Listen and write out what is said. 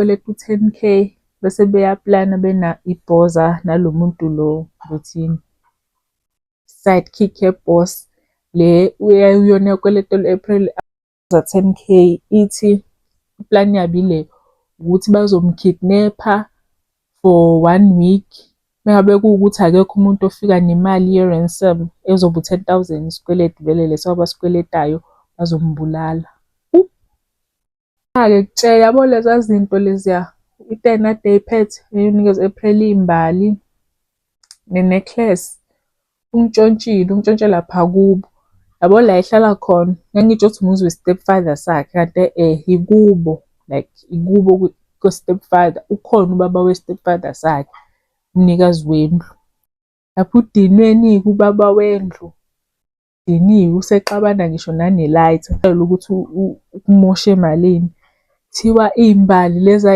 Kweleta u-10K bese beyaplana bena ibhoza nalo muntu lo ngothini, sidekick ye-boss le uyona ekweleta u-April 10K. Ithi iplani yabo ile ukuthi bazom-kidnap-a for one week. Mengabe kuwukuthi akekho umuntu ofika nemali ye-ransom ezoba u-10,000, isikweletu vele leso abasikweletayo, bazombulala. Ake kutshela yabo leza zinto leziya i-ten ade ey'phethe eyonikeza u-April iy'mbali ne-necklace, untshontshile, untshontshe lapha kubo. Yabo la ehlala khona, ngangitshela ukuthi umuzi we-stepfather sakhe, kanti e-e ikubo, like ikubo kwe-stepfather. Ukhona ubaba we-stepfather sakhe, umnikazi wendlu. Lapho udinweni-ke ubaba wendlu, udiniwe usexabana ngisho nane-lighter ukuthi umoshe malini. Kuthiwa iy'mbali lezi.